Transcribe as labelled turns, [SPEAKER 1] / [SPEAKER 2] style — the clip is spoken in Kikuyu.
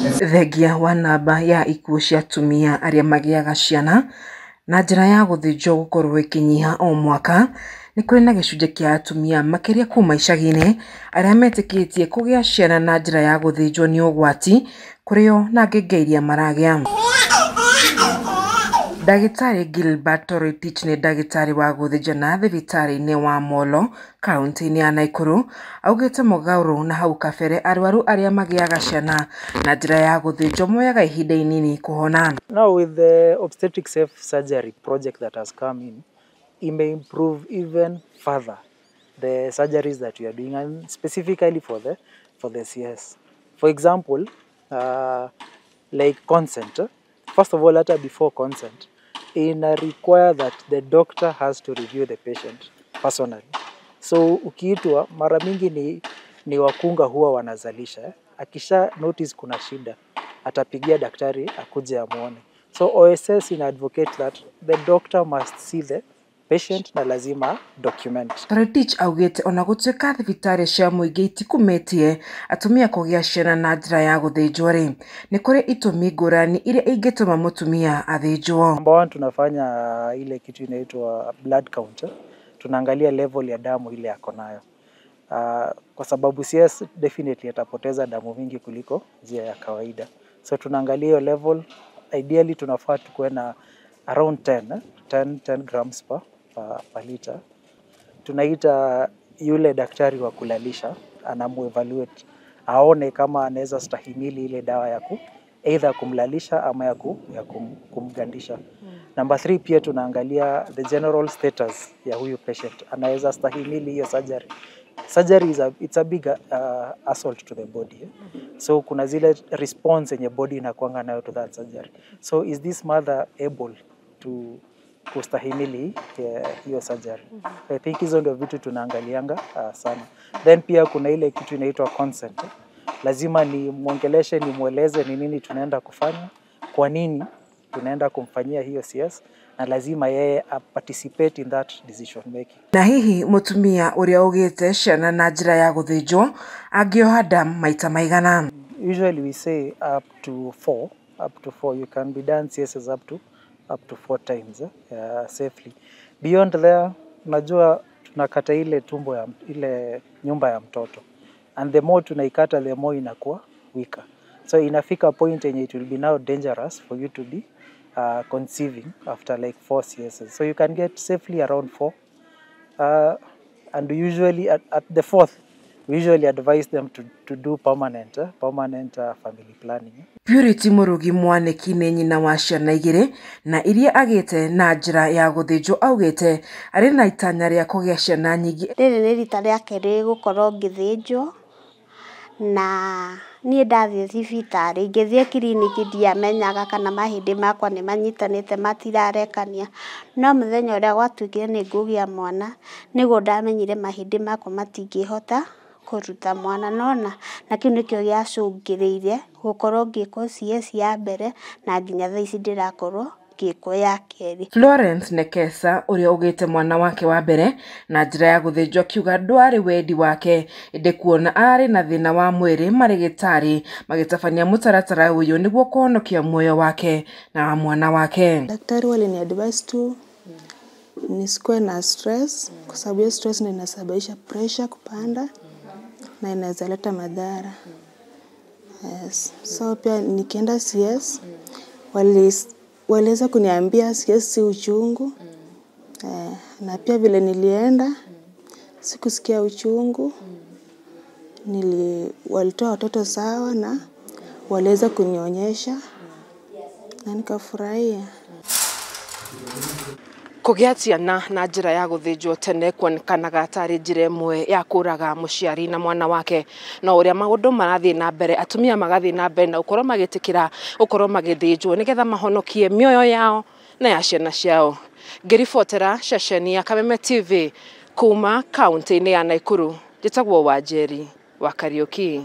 [SPEAKER 1] Thengia wa namba ya ikuũ cia atumia arĩa magĩaga ciana na njĩra ya gũthĩnjwo gũkorwo ĩkĩnyiha o mwaka, nĩ kũrĩ na gĩcunjĩ kĩa atumia makĩria kuma icagi-inĩ arĩa metĩkĩtie kũgĩa ciana na njĩra ya gũthĩnjwo nĩ ũgwati kũrĩ o na ngenge iria maragĩa. Ndagĩtarĩ Gilbert Toroitich nĩ ndagĩtarĩ wa gũthĩnjana thibitarĩ-inĩ wa Molo kaunti-inĩ ya Nakuru augĩte mũgarũ na hau kabere arwaru arĩa magĩaga ciana na njĩra ya gũthĩnjwo moyaga ihinda inini kũhona.
[SPEAKER 2] Now with the obstetric safe surgery project that has come in, it may improve even further the surgeries that we are doing, and specifically for the CS. For example, like consent. First of all, hata before consent, ina require that the doctor has to review the patient personally. So ukiitwa mara mingi ni wakunga huwa wanazalisha. Akisha notice kuna shida, atapigia daktari akuje amuone. So OSS ina advocate that the doctor must see the patient na lazima document.
[SPEAKER 1] Toroitich augĩte ona gũtuĩka thibitarĩ cia mũingĩ itikumĩtie atumia kũgĩa ciana na njĩra ya gũthĩnjwo rĩ, nĩ kũrĩ itũmi ngũrani iria ingĩtũma mũtumia athĩnjwo.
[SPEAKER 2] Number one, tunafanya ile kitu inaitwa blood count. Tunaangalia level ya damu ile ako nayo. Kwa sababu CS definitely atapoteza damu mingi kuliko njia ya kawaida. So tunaangalia hiyo level, ideally tunafaa tukuwe na around 10 grams per liter. Tunaita yule daktari wa kulalisha, anamuevaluate, aone kama anaweza stahimili ile dawa ya ku either kumlalisha ama ya kumgandisha. Number three, pia tunaangalia the general status ya huyu patient, anaweza stahimili hiyo surgery. Surgery is a, it's a big assault to the body. Eh? So kuna zile response yenye body inakuanga nayo to that surgery. So is this mother able to kustahimili hiyo surgery? I think hizo ndio vitu tunaangalianga sana. Then pia kuna ile kitu inaitwa consent. Eh? Lazima ni mwongeleshe, ni mweleze ni nini tunaenda kufanya, kwa nini tunaenda kumfanyia hiyo CS, na lazima yeye a participate in that decision making.
[SPEAKER 1] Na hihi mũtumia ũrĩa ũgĩte ciana na njĩra ya gũthĩnjwo angĩoha nda maita maigana?
[SPEAKER 2] Usually we say up to four, up to four. You can be done CSs up to four times, eh, safely. Beyond there, unajua tunakata ile tumbo ya ile nyumba ya mtoto, and the more tunaikata, the more inakuwa weaker. So inafika point yenye it will be now dangerous for you to be conceiving after like four CSs. So you can get safely around four. And usually at the fourth, we usually advise them to do permanent family planning.
[SPEAKER 1] Purity Murugi Mwaniki nĩ nyina wa ciana igĩrĩ na iria agĩte na njĩra ya gũthĩnjwo augĩte arĩ na itanya rĩa kũgĩa ciana nyingĩ.
[SPEAKER 3] Rĩrĩ nĩ rita rĩa kerĩ gũkorwo ngĩthĩnjwo, na niĩ ndathiĩ thibitarĩ, ngĩthiĩ kiriniki ndiamenyaga kana mahĩndĩ makwa nĩ manyitanĩte matirarekania, no mũthenya ũrĩa gwatuĩkire nĩ ngũgĩa mwana nĩguo ndamenyire mahĩndĩ makwa matingĩhota kũruta mwana nona, na kĩu nĩkĩo gĩacũngĩrĩirie gũkorwo ngĩkwo CS ya mbere na nginya thaa ici ndĩrakorwo ngĩkwo ya kerĩ.
[SPEAKER 1] Florence Nekesa ũrĩa ũgĩte mwana wake wa mbere na njĩra ya gũthĩnjwo akiuga ndwarĩ wendi wake ĩndĩ kuona arĩ na thĩna wa mwĩrĩ marĩgĩtarĩ magĩtabania mũtaratara ũyũ nĩguo kũhonokia muoyo wake na wa mwana wake.
[SPEAKER 4] Daktari walini advise tu nisikuwe na stress kwa sababu hiyo stress ndio inasababisha pressure kupanda na inaweza leta madhara. Yes. So pia nikienda CS waliweza kuniambia CS si uchungu. Eh, na pia vile nilienda sikusikia uchungu. Walitoa watoto sawa na waliweza kunionyesha na nikafurahia.
[SPEAKER 1] Kũgĩa ciana na njĩra ya gũthĩnjwo tene kuonekanaga tarĩ njĩra ĩmwe ya kũraga mũciari na mwana wake, no ũrĩa maũndũ marathiĩ na mbere atumia magathiĩ na mbere na gũkorwo magĩtĩkĩra gũkorwo magĩthĩnjwo nĩgetha mahonokie mĩoyo yao na ya ciana ciao. Ngĩribotera ceceni ya Kameme TV kuma kaunti-inĩ ya Nakuru, njĩtagwo Wanjeri wa Kariuki.